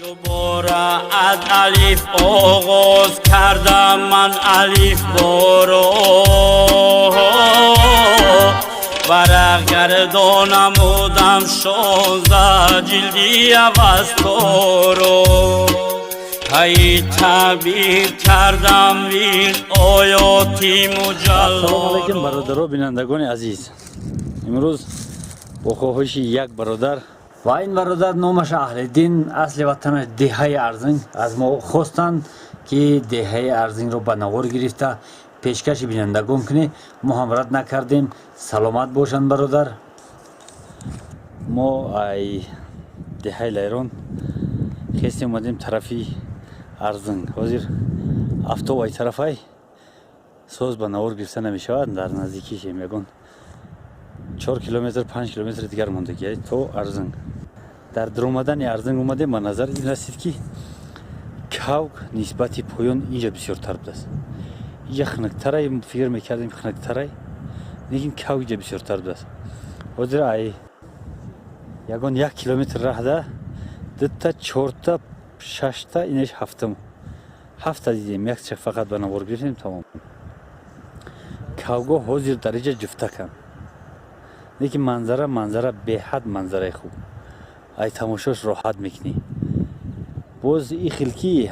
Дубора аз алиф оғоз кардам ман алиф боро, варақ гардонамудам 16 ҷилди авасторо. Ҳай таъбир кардам вир оёти муҷаллоро. Ассалому алайкум, бародаро, бинандагони азиз. Имрӯз бо хоҳиши як бародар ва ин бародар номаш Аҳлиддин, асли ватанаш деҳаи Арзинг, аз мо хостанд, ки деҳаи Арзингро ба навор гирифта пешкаши бинандагон кунем. Мо ҳам рад накардем. Саломат бошанд, бародар. Мо ай деҳаи Лайрон хестем, омадем тарафи Арзинг. Ҳозир афтоб ай тарафай соз ба навор гирифта намешавад. Дар наздикишем, ягон 4 километр, 5 километр дигар мондагӣ то Арзинг. Дар дуромадани Арзинг омадем, ба назар ин расид, ки кавк нисбати поён инҷа бисёртар будааст. Инҷа хунуктарай, фикр мекардем, хунуктарай, лекин кавк инҷа бисёртар будааст. Ҳозир ай ягон 1 километр раҳда дута, чорта, шашта, инаш ҳафтум, ҳафта дидем. Якча фақат ба навор гирифтем, тамом. Кавго ҳозир дар инҷа ҷуфтакам, лекин манзара, манзара беҳад манзараи хуб, ай тамошош роҳат мекунӣ. Боз и хел ки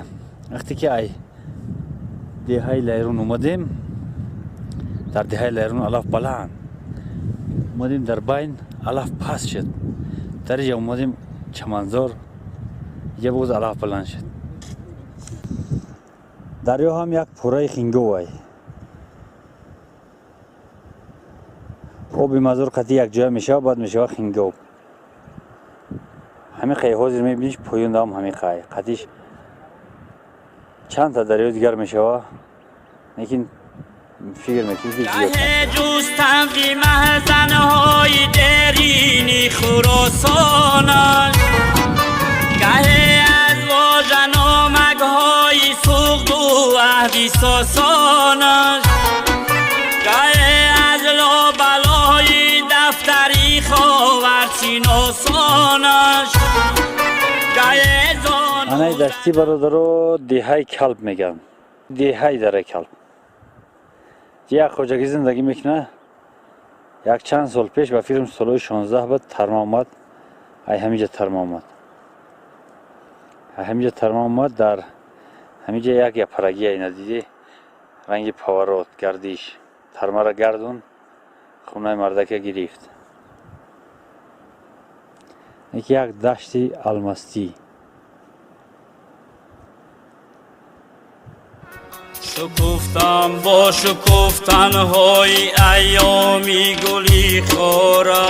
вақте ки ай деҳаи Лайрон омадем, дар деҳаи Лайрон алаф баланд, омадем дар байн алаф паст шуд. Дар инҷа омадем, чаманзор, инҷа боз алаф баланд шуд. Дарё ҳам як пурраи хинговай, оби мазор қатъи якҷоя мешавад, баъд мешавад хингоб. Ҳамин қай ҳозир мебиниш, поёндам ҳамин қай қатиш чандта дарёи дигар мешава, лекин фикр мекунӣ, ки зиёд. Ҷустам маҳзанҳои дерини Хуросонаш, гаҳе аз вожаномагҳои Суғду аҳди Сосонаш, гаҳе аз лобалои дафтари ховаршиносонаш, гаҳе Анаи дашти, бародаро, деҳаи Калб мегӯянд, деҳаи дараи Калб. Як хоҷагӣ зиндагӣ мекунад. Як чанд сол пеш, ба фикрам, солҳои 16 буд, тарма омад. Ай ҳаминҷа тарма омад, ай ҳаминҷа тарма омад. Дар ҳаминҷа як япарагӣ айна дидӣ, ранги поворот, гардиш, тармара гардон, хонаи мардака гирифт. Як дашти алмастӣ. Шукуфтам бо шукуфтанҳои айёми гули хораш,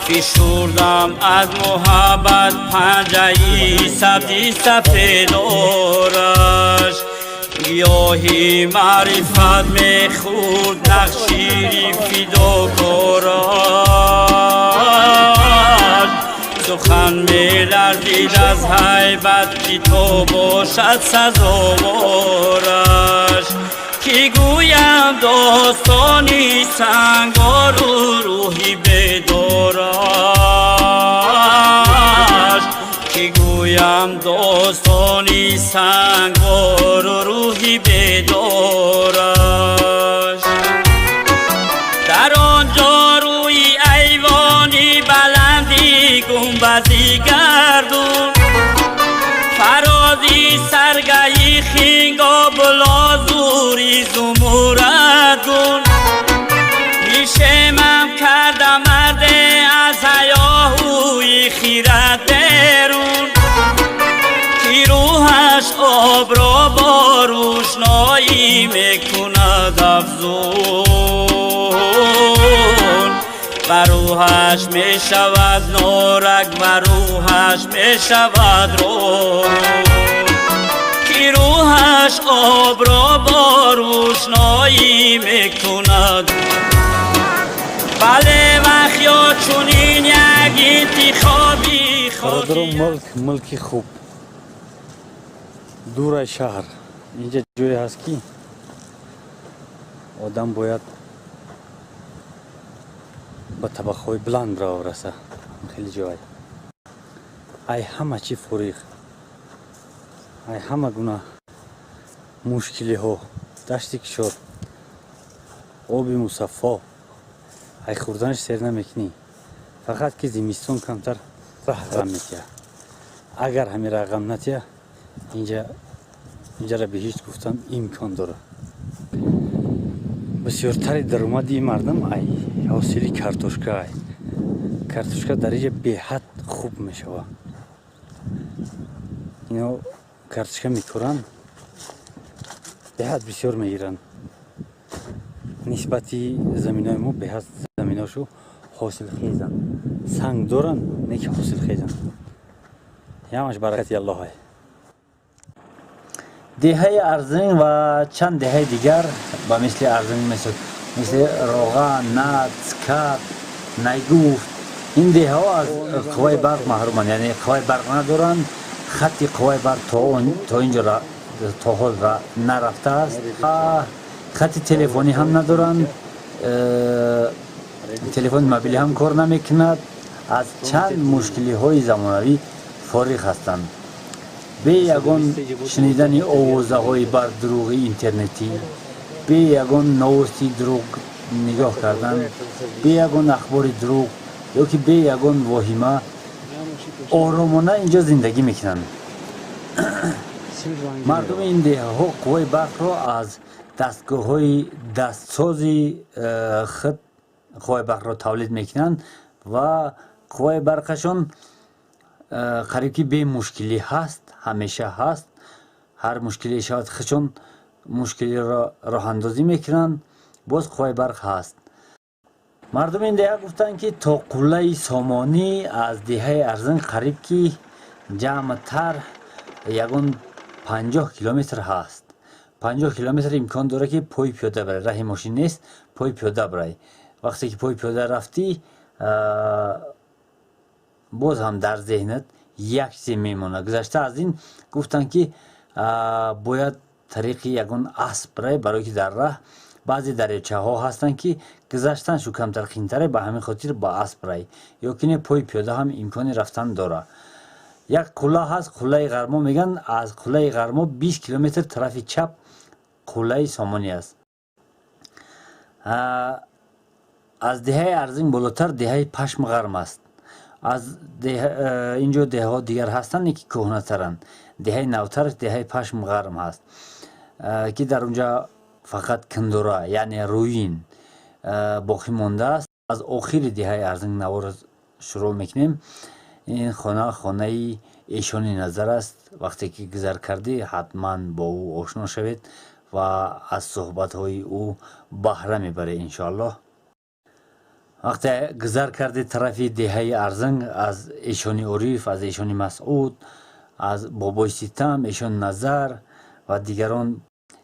фишурдам аз муҳаббат панҷаи сабзи сафедораш. Гиёҳи маърифат мехӯрд нақшири фидокораш. Сухан меларзид аз ҳайбат, ки то бошад сазовораш. Кӣ гӯям достони сангору рӯҳи бедораш? Кӣ гӯям достони сангору рӯҳи бедораш? Дар он ҷо рӯи айвони баланди гумбази гардун, фарози саргаи хингобу лозури зумурадгун, нишемам карда марде аз ҳаёҳӯи хират берун, ки рӯҳаш обро бо рӯшноӣ мекунад афзун, ва рӯҳаш мешавад норак, ва рӯҳаш мешавад рӯ, ки рӯҳаш обро бо рӯшноӣ мекунад. Бале, вахё чунин як интихоби Бародаро, мулк, мулки хуб, дурай шаҳр. Инҷа ҷое ҳаст, ки одам бояд ба табақаҳои баланд раса. Хеле ҷой. Ай ҳама чӣ фориғ, ай ҳама гуна мушкилиҳо, дашти кишор, оби мусаффо, ай хӯрданаш сер намекунӣ. Фақат ки зимистон камтар ғам метиҳа. Агар ҳамира ғам натиҳа, инҷара биҳишт гуфтан имкон дорад. Бисёртари даромади ин мардум ай ҳосили картошка. Ай картошка дар инҷа беҳад хуб мешавад. Ино картошка мекоранд, беҳад бисёр мегиранд. Нисбати заминои мо беҳад заминошу ҳосилхезанд. Санг доранд, не ки ҳосилхезанд. Ҳамаш баракати Аллоҳ. Деҳаи Арзинг ва чанд деҳаи дигар ба мисли Арзинг, мисли Роған, Над, Скат, Найгуфт, ин деҳаҳо аз қувваи барқ маҳруманд, яъне қувваи барқ надоранд. Хатти қувваи барқ то инҷо то ҳол нарафтааст. Хатти телефонӣ ҳам надоранд, телефони мобилӣ ҳам кор намекунад. Аз чанд мушкилиҳои замонавӣ фориғ ҳастанд. Бе ягон шунидани овозаҳои бардурӯғи интернетӣ, бе ягон новости дурӯғ нигоҳ кардан, бе ягон ахбори дурӯғ ё ки бе ягон воҳима оромона инҷо зиндагӣ мекунанд. Мардуми ин деҳаҳо қувваи барқро аз дастгоҳҳои дастсози худ қувваи барқро тавлид мекунанд ва қувваи барқашон қариб ки бемушкилӣ ҳаст, ҳамеша ҳаст. Ҳар мушкиле шавад, худшон мушкилиро роҳандозӣ мекунанд, боз қувваи барқ ҳаст. Мардуми ин деҳа гуфтанд, ки то қуллаи Сомонӣ аз деҳаи Арзинг қариб ки ҷамътар ягон 50 километр ҳаст. 50 километр имкон дорад, ки пои пиёда барай, раҳи мошин нест, пои пиёда барай. Вақте ки пои пиёда рафтӣ, боз ҳам дар зеҳнат як чизе мемонад. Гузашта аз ин, гуфтанд, ки бояд тариқи ягон асп барай, барое ки дар раҳ баъзе дарёчаҳо ҳастанд, ки гузаштаншу камтар қиинтаре. Ба ҳамин хотир ба асп рай ё ки не, пои пиёда ҳам имкони рафтан дорад. Як қулла ҳаст, қуллаи Ғармо мегӯянд. Аз қуллаи Ғармо 20 километр тарафи чап қуллаи Сомонӣ аст. Аз деҳаи Арзинг болотар деҳаи Пашмғарм аст. Аз инҷо деҳаҳо дигар ҳастанд, ки кӯҳнатаранд. Деҳаи навтараш деҳаи Пашмғарм ҳаст, ки дар унҷа фақат киндура, яъне руин боқӣ мондааст. Аз охири деҳаи Арзинг наворро шурӯъ мекунем. Ин хона хонаи эшони Назар аст. Вақте ки гузар кардӣ, ҳатман бо ӯ ошно шавед ва аз суҳбатҳои ӯ баҳра мебаред, иншоаллоҳ. Вақте гузар кардед тарафи деҳаи Арзанг, аз эшони Ориф, аз эшони Масъуд, аз бобои Ситам, эшон Назар ва дигарон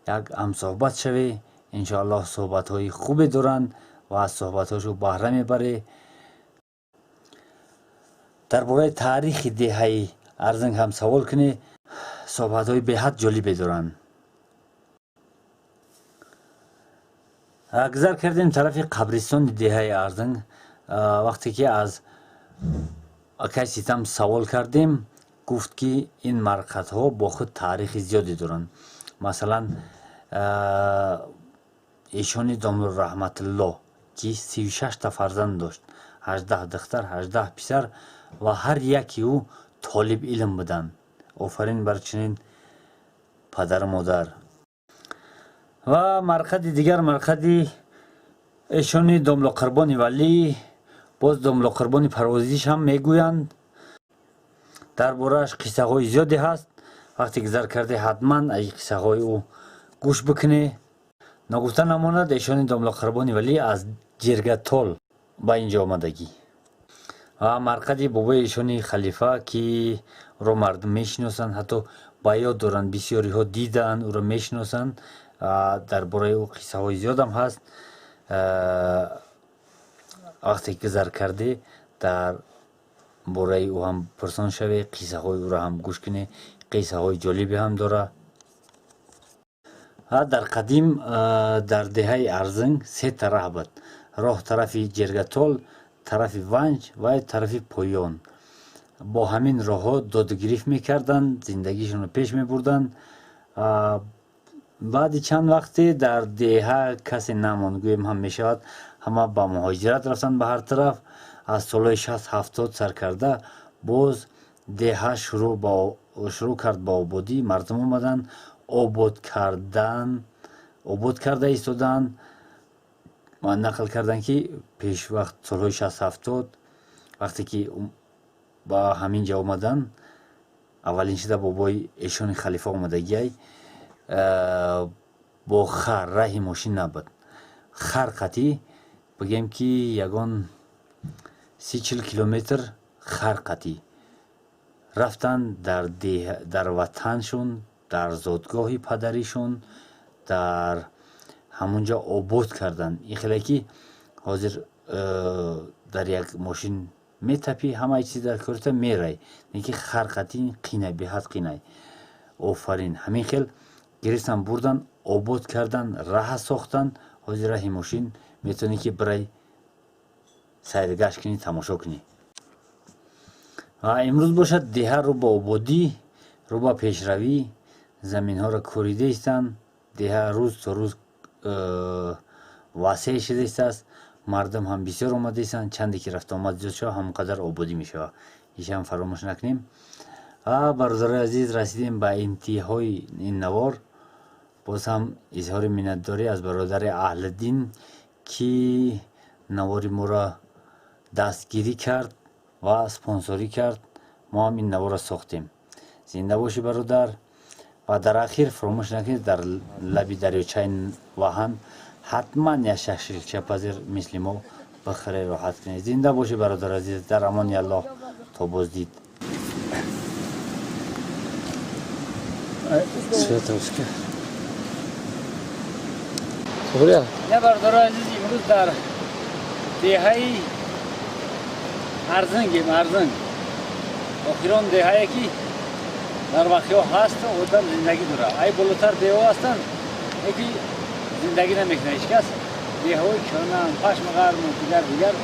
як ҳамсӯҳбат шавед, иншоаллоҳ. Суҳбатҳои хубе доранд ва аз суҳбатҳошо баҳра мебаред. Дар бораи таърихи деҳаи Арзанг ҳам савол кунед, суҳбатҳои беҳад ҷолибе доранд. Гузар кардем тарафи қабристони деҳаи Арзанг. Вақте ки аз акай Ситам савол кардем, гуфт, ки ин марқадҳо бо худ таърихи зиёде доранд. Масалан, эшони домло Раҳматулло, ки 36-та фарзанд дошт, 18 духтар, 18 писар, ва ҳар яки ӯ толиб илм буданд. Офарин бар чунин падару модар. Ва марқади дигар марқади эшони домло Қурбони Валӣ, боз домло Қурбони Парвозиш ҳам мегӯянд. Дар борааш қиссаҳои зиёде ҳаст. Вақте гузар карде, ҳатман аз қиссаҳои ӯ гӯш бикунӣ. Ногуфта намонад, эшони домло Қурбони Валӣ аз Ҷиргатол ба инҷо омадагӣ. Ва марқади бобои эшони Халифа, ки ӯро мардум мешиносанд, ҳатто ба ёд доранд, бисёриҳо дидаанд, ӯро мешиносанд. Дар бораи ӯ қиссаҳои зиёдам ҳаст. Вақте гузар кардӣ, дар бораи ӯ ҳам пурсон шавед, қиссаҳои ӯро ҳам гӯш кунед, қиссаҳои ҷолибе ҳам дорад. Дар қадим дар деҳаи Арзинг се тараф буд роҳ: тарафи Ҷергатол, тарафи Ванҷ ва тарафи Поён. Бо ҳамин роҳҳо додугирифт мекарданд, зиндагишонро пеш мебурданд. Баъди чанд вақте дар деҳа касе намонд, гӯем ҳам мешавад, ҳама ба муҳоҷират рафтанд ба ҳар тараф. Аз солҳои 60-70 сар карда боз деҳа шурӯъ кард ба ободӣ, мардум омаданд, обод кардан, обод карда истоданд. Нақл карданд, ки пешвақт солҳои 60-70 вақте ки ба ҳамин ҷо омаданд, аввалин шуда бобои эшони халифа омадагиай, бо хар, раҳи мошин набуд, хар қатӣ бигем ки ягон 30-40 километр хар қатӣ рафтанд дар ватаншон, дар зодгоҳи падаришон, дар ҳамунҷо обод карданд. Ин хеле ки ҳозир дар як мошин метапӣ, ҳамаи чиз дар корита мерай, не ки хар қатӣ қинай, беҳад қинай. Офарин, ҳамин хел гирифтан, бурдан, обод кардан, раҳа сохтан. Ҳозир раҳи мошин метавонӣ ки бирай сайргашт кунӣ, тамошо кунӣ. Ва имрӯз бошад, деҳа рӯ ба ободӣ, рӯ ба пешравӣ, заминҳоро корида истанд. Деҳа рӯз то рӯз васеъ шуда истааст, мардум ҳам бисёр омада истанд. Чанде ки рафтуомад зиёд шавад, ҳамон қадар ободӣ мешавад. Ҳеҷ ҳам фаромӯш накунем. Бародарои азиз, расидем ба интиҳои ин навор. Боз ҳам изҳори миннатдорӣ аз бародари Аҳлиддин, ки навори моро дастгирӣ кард ва спонсорӣ кард, мо ҳам ин наворро сохтем. Зинда бошӣ, бародар. Ва дар ахир фаромӯш накунед, дар лаби дарёчаи Ваҳан ҳатман як шашликчапазир мисли мо бихӯре, роҳат кунед. Зинда бошӣ, бародар азиз, дар амони Аллоҳ, то боздид. Световска. Не, бародарои азиз, имрӯз дар деҳаи Арзингем. Арзинг охирон деҳае ки дар вақиҳо ҳаст, одам зиндагӣ дорад. Ай болотар деҳҳо ҳастанд, леки зиндагӣ намекунад ҳеҷ кас. Деҳҳои кӯнан, Пашмағарму дигар дигар.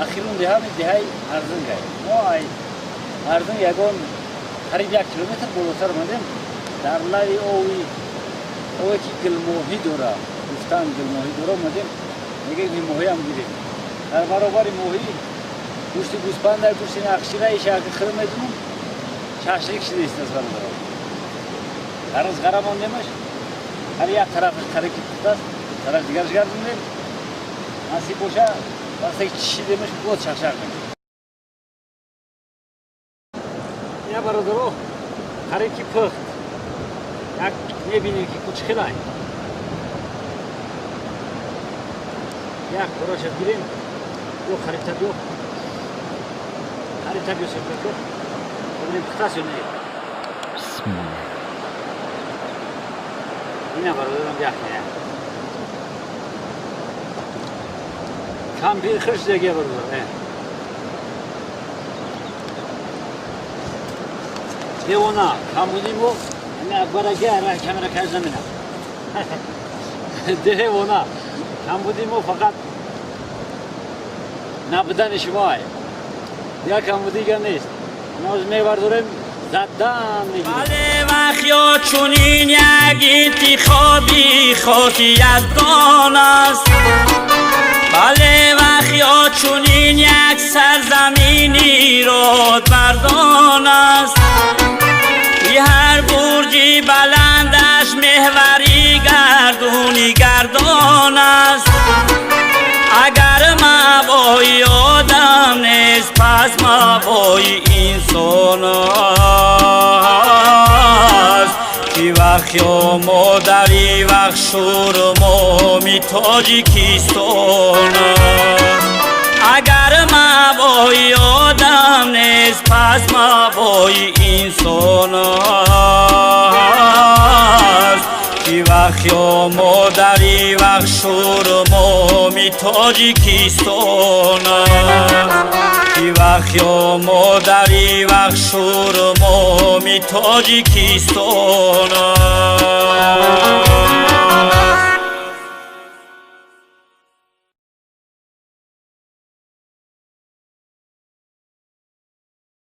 Ахирон деҳа деҳаи Арзингай. Мо ай Арзинг ягон қариб 1 километр болотар омадем, дар лави ови, ове ки гилмоҳӣ дора, гуфтан гилмоҳӣ дора, омадем. Мегӯем ки моҳиам гирем. Дар баробари моҳӣ гӯшти гӯспанда, гӯшти нақшира ишаки хир медунум, шашлик шида истааст, бародаро. Қариз ғара мондемаш, ҳар як тарафаш қариб ки пухтааст, тараф дигараш гардондем. Насиб боша, вақте ки чишидемаш, боз шахшах мекунем. Я, бародаро, қариб ки пухт, як мебинем ки кучхелай. Як кораша гирем. Ё қарибтар, ё қарибтар, ё сепако, бибинем пухтааст ё не. Бисмилла. Ина, бародарам, як не кампир хирш деге, бародар. Девона камбуди мо Акбараки камера каж намена. Девона камбуди мо фақат набудани шумоай, як камбудига нест. Ноз мебардорем, задан мегирем. Бале, вахё чунин як интихоби хоки яздон аст. Бале, вахё чунин як сарзамини родмардон аст, ки ҳар бурҷи баландаш меҳвари гардуни гардон аст. Агар мавои одам нест, пас мавои инсон аст, ки вахё модари вахшурмоми Тоҷикистон аст. Агар мавои одам нест, пас мавои инсон аст, ки вахё модари вахшурмоми Тоҷикистон аст, ки вахё модари вахшурмоми Тоҷикистон аст.